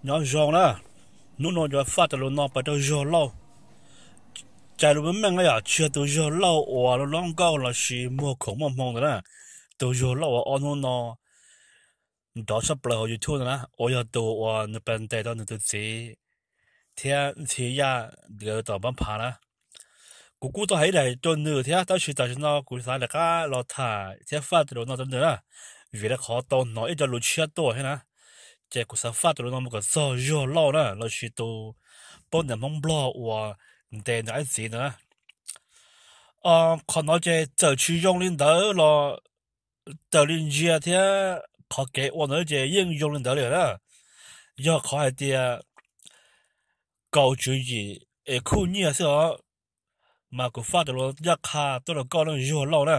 Nyob zoo na, hnub no yuav faj rau lus no pas rau Zuag Lauj. Cais lus meej meej na yom, tsis yog tus Zuag Lauj uas lub lub nkauj lossis muag khoom muaj hmoo ntawd na. Tus Zuag Lauj uas ob hnub no nrov tshaj plaws hauv YouTube ntawd na, uas yog tus uas nws pas ntes tau nws tus txiv thiab Ntxhi Yaj nkawd tom npab phav na. Kuv kuj tau hais ib daim rau nws thiab, tab sis tam sim no kuv xav rov qab los tham thiab faj tus lus no rau nws na, vim rau qhov tau hnov ib co lus tshiab tuaj thiab na. Ces kuv xav faj tus lus no mus kom txog Zuag Lauj na, lossis tus poj niam Hmoob Nplog uas ntes nws ib txiv ntawd na. Qhov no ces txawm tsis zoo li ntawd los raws li ntsia thiab qhov kev ua ntawd ces yeej zoo li ntawd li na. Yog qhov hais tias kaus tswv yim es khuj nyiaj xwb os, mas kuv faj tus lus ncaj qha tuaj rau koj na Zuag Lauj na.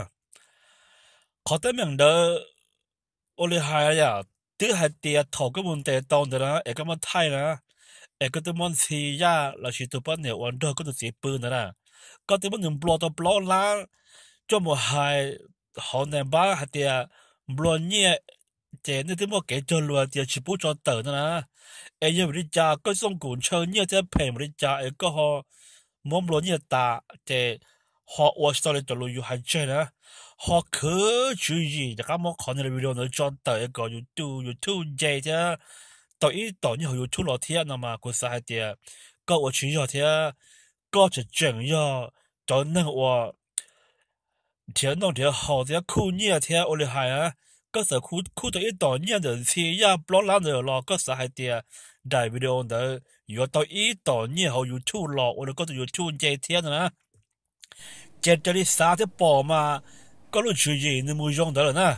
Qhov teeb meem ntawd ua li hais yom, twb hais tias thaum koj mus ntes tau ntawd na es koj muab thaij na, es koj twb muab Ntxhi Yaj lossis tus poj niam uas nrog koj tus txiv pw ntawd na, koj twb muab nws nplua tau plaub lab coj mus hais hauv ntais npab hais tias nplua nyiaj, ces nej twb muaj kev cog lus hais tias tsis pub tso tawm no na. Es yog vim li cas koj txooj kum ntshaw nyiaj thiab phem npaum li cas es koj ho muab nplua nyiaj tas, ces ho ua tsis tau li cov lus yus hais tseg na, ho khwv tswv yim rov qab muab qhov niag video ntawd tso tawm es kom YouTube nce thiab tau ib tom nyiaj hauv YouTube los thiab no mas kuv xav hais tias koj ua tsis yog thiab. Koj tseem tseem yog cov neeg uas nrhiav noj nrhiav haus thiab khuj nyiaj thiab ua li hais na, koj txawm khuj tau ib tom nyiaj ntawm Ntxhi Yaj plaub lab ntawd los koj xav hais tias daim video ntawd yuav tau ib tom nyiaj hauv YouTube los ua rau koj tus YouTube nce thiab no na. Ces raws li xav thiab pom mas koj lub tswv yim nws mus zoo ntawd lawm na.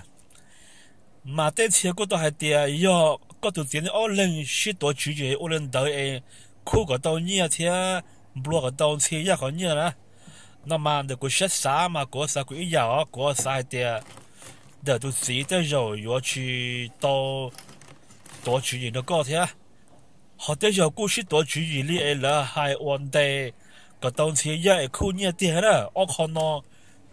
Mas tej txhia kuj tau hais tias yog koj tus txiv nej ob leeg sib tuav tswv yim ua li ntawd es khuj kom tau nyiaj thiab nplua kom tau Ntxhi Yaj qhov nyiaj na. No mas ntawm kuv siab xav mas kuv xav kuv ib yam os, kuv xav hais tias ntawm tus txiv tej zaum yuav tsis tau tuav tswv yim nrog koj thiab, ho tej zaum kuj sib tuav tswv yim li es lawv hais ua ntes kom tau Ntxhi Yaj es khuj nyiaj tiag thiab na. Ob qho no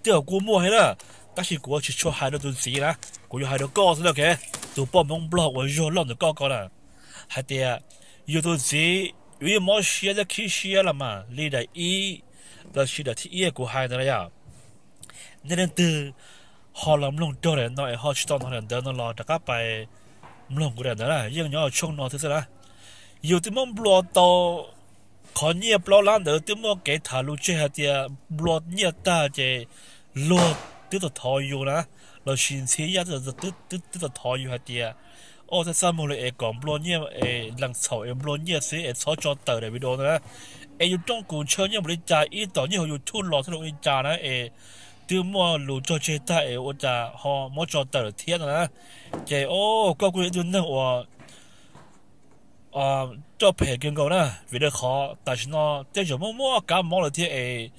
tej zaum kuj muaj thiab na, tab sis kuv tsis tshua hais rau tus txiv na, kuv yuav hais rau koj xwb na, tus poj Hmoob Nplog uas Zuag Lauj ntawm koj ko na, hais tias yus tus txiv yuav mob siab thiab khib siab los mas li daim ib, los sis daim thib ib kuv hais ntawd na yom. Nej leej twg ho los mloog raug daim no es ho tsis tau hnov daim ntawd no los rov qab pais mloog kuv daim ntawd na, yeej nyob tshooj no thiab xwb na. Yus twb muab nplua tau qhov nyiaj plaub lab ntawd, twb muaj kev tham lus tseg hais tias nplua nyiaj tag ces luag twb tau thov yus na, los sis Ntxhi Yaj twb tau thov yus hais tias, o, txaj txaj muag li es kom nplua nyiaj es lees txhaum es nplua nyiaj xwb es txhob tso tawm daim video ntawd na. Es yus rooj kum ntshaw nyiaj npaum li cas, ib tom nyiaj hauv YouTube los thiab los ua li cas na, es twb muaj lus cog tseg tag es ua cas ho muab tso tawm lawm thiab no na. Ces o, koj kuj yog ib tug neeg uas roj phem kawg nkaus na, vim rau qhov tam sim no tej zaum muaj muaj kab mob lawm thiab es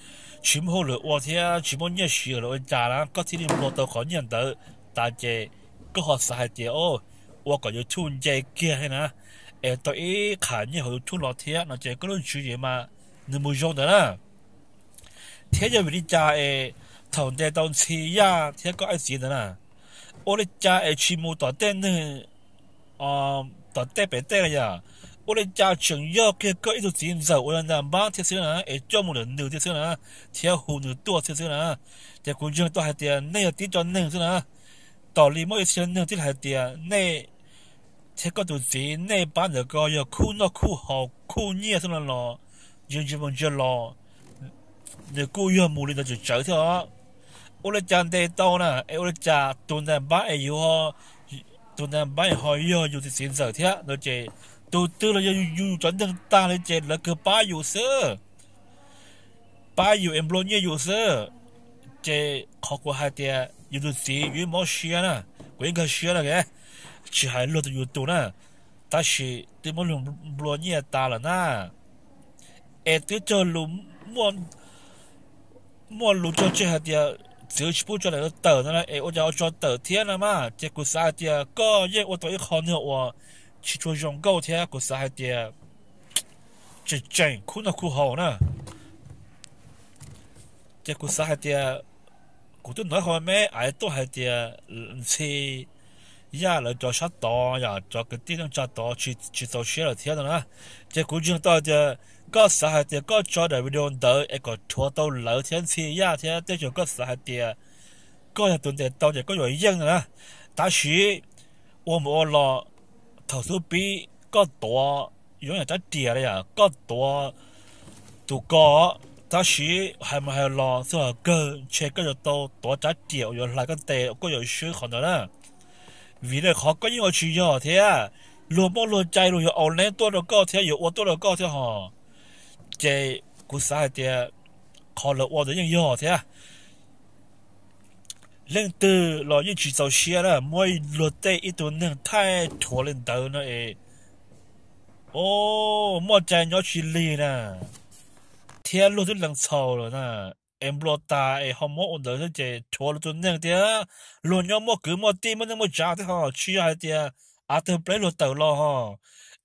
tsis muaj hauj lwm ua thiab tsis muaj nyiaj siv lawm ua cas na, koj thiaj li nplua tau qhov nyiaj ntawd tas ces koj ho xav hais tias, o, ua kom YouTube nce kiag thiab na, es tau ib qham nyiaj hauv YouTube los thiab no ces koj lub tswv yim mas nws mus zoo ntawd na. Thiab yog vim li cas es thaum ntes tau Ntxhi Yaj thiab koj ib txiv ntawd na, ua li cas es tsis mus tom tej neeg, tom tej pem tej na yom? Ua li cas tseem yog kiag koj ib tug txiv ntxawm uas yog ntais npab thiab xwb na, es coj mus ntawm nws thiab xwb na, thiab hu nws tuaj thiab xwb na? Ces kuv ntseeg tau hais tias nej yog tib co neeg xwb na. Tos li muaj ib txhia neeg tib hais tias nej thiab koj tus txiv nej pab ntawm ko yog khuj noj khuj haus khuj nyiaj xwb no los, ntsia ntsia mus ntsia los nws kuj yog mus li ntawd tsawv tsawv thiab os. Ua li cas ntes tau na, es ua li cas tus ntais npab es yus, tus ntais npab es ho yog yus tus txiv ntxawm thiab no ces tus twg los yog yus cov neeg tag li ces lawv kawg pab yus xwb, pab yus es nplua nyiaj yus xwb. Ces qhov kuv hais tias yus tus txiv yus ib mob siab na, kuv ib nkag siab na, tsis hais luag tus yus tus na, tab sis twb muab luag nplua nyiaj tas lawm na. Es twb cog lus, muaj lus cog tseg hais tias txwv tsis pub tso daim tawm no na, es ua cas ho tso tawm thiab na mas. Ces kuv xav hais tias koj yeej ua tau ib qho neeg uas tsis tshua zoo nkauj thiab, kuv xav hais tias tseem tseem khuj noj khuj haus na. Ces kuv xav hais tias kuv twb hnov qhov me me aiv tuaj hais tias Ntxhi Yaj lawv cov sab tod yom, cov kwv tij neej tsa tod tsis txaus siab lawm thiab no na. Ces kuv ntseeg tau hais tias koj xav hais tias koj tso daim video ntawd es kom rhuav tau lawv thiab ntxhi Yaj thiab, tej zaum koj xav hais tias koj yog tus ntes tau ces koj yuav yeej no na. Tab sis ua mus ua los, thaum xub pib koj tuav yuav yam rab riam li yom, koj tuav tus ko, tab sis hais mus hais los txog kawg ntshe koj yuav tau tuav rab riam uas yuav hlais koj tes, koj yuav swb qhov ntawd na. Vim li qhov koj yeej ua tsis yog thiab, luag muaj luag cai, luag yuav au leeb tuaj rau koj thiab, yuav ua tuaj rau koj thiab hos. Ces kuv xav hais tias qhov lawv ua ntawd yeej yog thiab. Leej twg los yeej tsis txaus siab na, muab luag tej ib tug neeg thaij rhuav li ntawd no es, o, muaj cai nyob tsis lig na, thiab luag twb lees txhaum lawm na, es nplua tas es ho muab ua ntawd xwb ces rhuav luag tus neeg thiab. Luag nyob muaj kwv muaj tij muaj neej muaj tsav thiab hos, tsis yog hais tias av tawg pleb luag tawm los hos.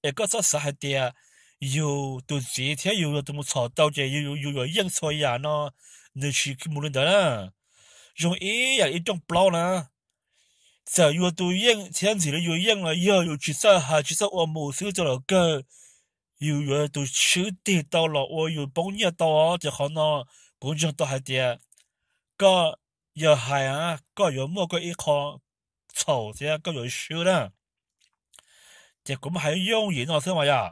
Es koj txhob xav hais tias yus tus txiv thiab yus yog tus mus txhom tau ces yus yuav yeej txhua yam no, nws tsis mus li ntawd na. Zoo ib yam ib rooj plaub na, txawm yus tus yeej thiab ntxim li yus yeej los yog yus tsis txawj hais tsis txawj ua mus xwb tau los kawg, yus yuav tus swb tig tau los ua yus poob nyiaj tau os. Ces qhov no kuv ntseeg tau hais tias koj yog hais, koj yuav muaj koj ib qho txhaum thiab koj yuav swb na. Ces kuv muab hais yooj yim no xwb mas yom.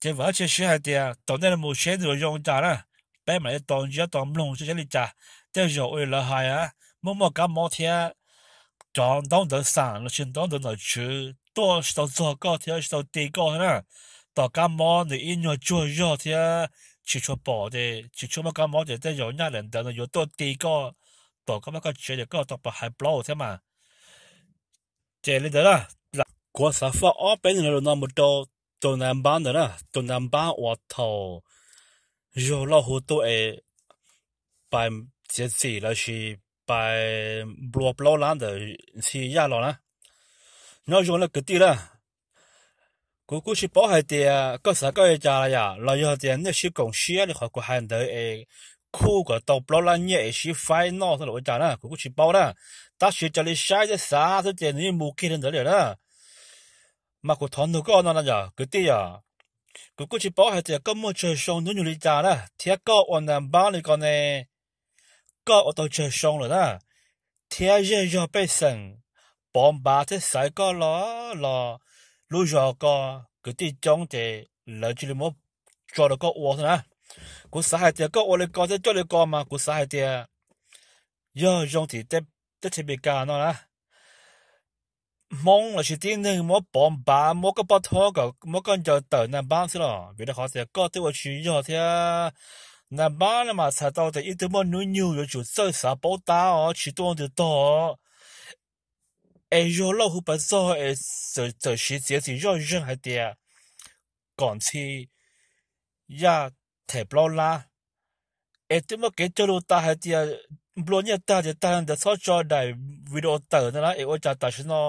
Ces vam thiab cia siab hais tias thaum nej mus seb nws zoo cas na, peb mam li tos ntsiab tos mloog seb li cas. Tej zaum ua li lawv hais, muaj muaj kab mob thiab cov ntaub ntawv xam los sis ntaub ntawv nom tswv tuaj tsis tau txog koj thiab tsis tau ti koj thiab na. Tom kab mob nws ib nyuag tsuag zog thiab tsis tshua pom ces tsis tshua muaj kab mob ces tej zaum nyaj daim ntawv no yuav tuaj ti koj tom koj vaj koj tsev ces koj tau pom hais plaub thiab mas. Ces li ntawd na, kuv xav faj ob peb neeg lo lus no mus rau tus nas npab ntawd na, tus nas npab uas thaum Zug Lauj hu tuaj es pais txiav txim los sis pais nplua plaub lab ntawm Ntxhi Yaj los na. Nyob zoo na kwv tij na, kuv kuj tsis paub hais tias koj xav koj li cas los yam los yog tias nej sib koom siab li qhov kuv hais ntawd es khuj kom tau plaub lab nyiaj es sib faib noj xwb los ua cas na, kuv kuj tsis paub na. Tab sis raws li saib thiab xav xwb ces nws yeej mus kiag li ntawd li na. Mas kuv thov nug koj no na yom kwv tij yom, kuv kuj tsis paub hais tias koj muaj tsawg xyoo hnub nyoog li cas na thiab koj ua nas npab li ko ne, koj ua tau tsawg xyoo lawm na, thiab zej zog pej xeem pov npav thiab xaiv koj los los lub zos ko kwv tij coob ces lawv cia li muab tso rau koj ua xwb na. Kuv xav hais tias koj ua li ko thiab coj li ko mas kuv xav hais tias yog zoo tim teb chaws Amelikas no na, Hmoob los sis tib neeg muab pov npav muab koj pov thob kom muab koj ncaws tawm nas npab xwb los vim rau qhov tias koj twb ua tsis yog thiab. Nas npab no mas txhais tau tias ib tug muaj hnub nyoog yuav tsum txawj xav paub tab os tsis tuaj ua twg tog. Es Zug Lauj hu pas txog es txawm siv txiav txim zoj zeeg hais tias kom Ntxhi Yaj them plaub lab, es twb muaj kev cog lus tas hais tias nplua nyiaj tag ces tag li ntawd txhob tso daim video tawm ntawd na, es ua cas tam sim no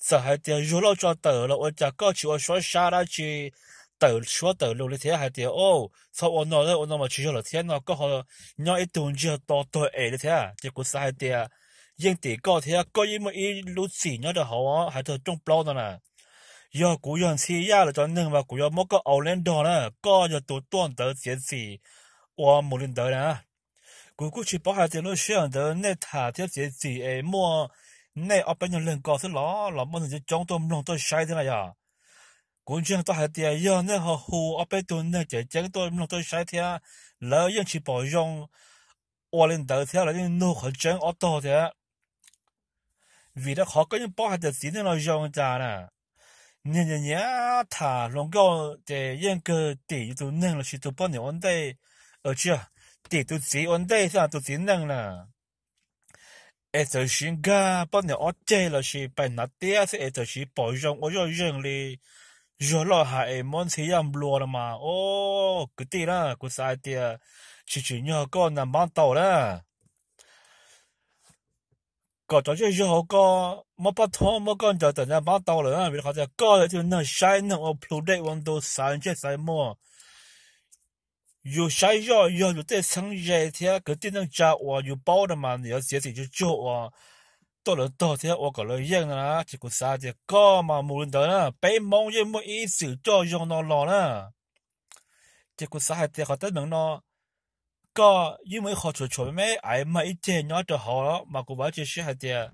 txawm hais tias Zug Lauj tso tawm los ua cas koj tsis ua suab sab dab tsi tawm suab tawm lus li thiab hais tias o txhob ua no ua no mas tsis yog lawm thiab no koj ho nyob ib tug ntsiag to tuag es li thiab. Ces kuv xav hais tias yeej tim koj thiab koj yeej muaj ib lub txim nyob rau hauv hais txog rooj plaub no na. Yog kuv yog Ntxhi Yaj lawv cov neeg mas kuv yuav muab koj au leb nrog na, koj yog tus tuaj ntawd txiav txim ua mus li ntawd na. Kuv kuj tsis paub hais tias lub sij hawm ntawd nej tham thiab txiav txim es muaj nej ob peb nyuag leeg ko xwb los los muaj neeg coob coob tuaj mloog tuaj saib thiab na yom. Kuv ntseeg tau hais tias yog nej ho hu ob peb tug neeg cawm ceeb tuaj mloog tuaj saib thiab lawv yeej tsis pom zoo ua li ntawd thiab lawv yeej nug qhov tseeb ob tog thiab. Vim rau qhov koj yeej paub hais tias txiv neej no zoo cas na, niag nyiam nyiam tham hluas nkauj ces yeej kawg tim yus tus neeg los sis tus poj niam ua ntej, tsis, tim tus txiv ua ntej xwb tus txiv neej na. Es txawm siv nkag poj niam ob ceg los sis pais hnav tiab xwb es txawm siv pom zoo ua zoj zeeg li Zug Lauj hais es muab Ntxhi Yaj nplua no mas o kwv tij na, kuv xav hais tias tsis tsim nyog koj nas npab tau na. Kom cov zej zog hauv koj muab pov thob muab koj ncaws tawm nas npab tau lawm vim rau qhov tias koj yog ib tug neeg saib neeg ua plhu dej ua ntu xaiv ntsej xaiv muag. Yus saib zoj yog yus tej txheeb ze thiab kwv tij neej tsa uas yus paub no mas nws yuav txiav txim tsuag tsuag uas tuaj lawv tog thiab ua kom lawv yeej no na. Ces kuv xav hais tias koj mas mus li ntawd na, peb Hmoob yeej muaj ib txwm coj zoo no los na. Ces kuv xav hais tias qhov teeb meem no koj yeej muaj ib qho tshuav tshuav me me aiv mag ib ceg nyob rau hauv los mas kuv vam tsis siab hais tias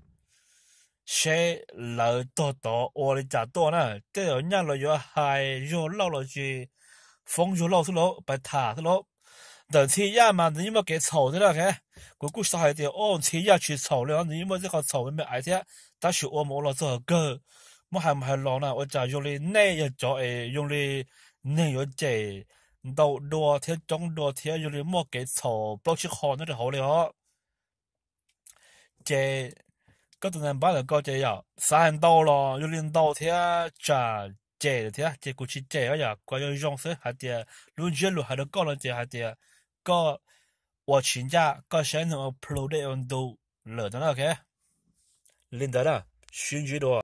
seb lawv tog tod ua li cas tuaj na. Tej zaum nyaj los yuav hais Zuag Lauj los sis foob Zuag Lauj xwb lauj, pais tham xwb lauj. Ntawm Ntxhi Yaj mas nws yeej muaj kev txhaum thiab na. Kuv kuj xav hais tias o Ntxhi Yaj tsis txhaum li os, nws yeej muaj tej qho txhaum me me aiv thiab, tab sis ua mus ua los txog kawg. Muab hais mus hais los na ua cas zoo li nej yog cov es zoo li neeg yuav cem ntau dua thiab coob dua thiab zoo li muaj kev txhaum plaub tsib qho nyob rau hauv li os. Ces koj tus nais npab ntawm koj ces yog xav hais ntau los zoo li ntau thiab tsam cem thiab, ces kuv tsis cem os, yog kuv yuav zoo xwb hais tias lub ntsiab lus hais rau koj no ces hais tias koj ua tsis ncaj, koj saib neeg ua plhu dej ua ntu lawm no na. Li ntawd na, sib ntsib dua.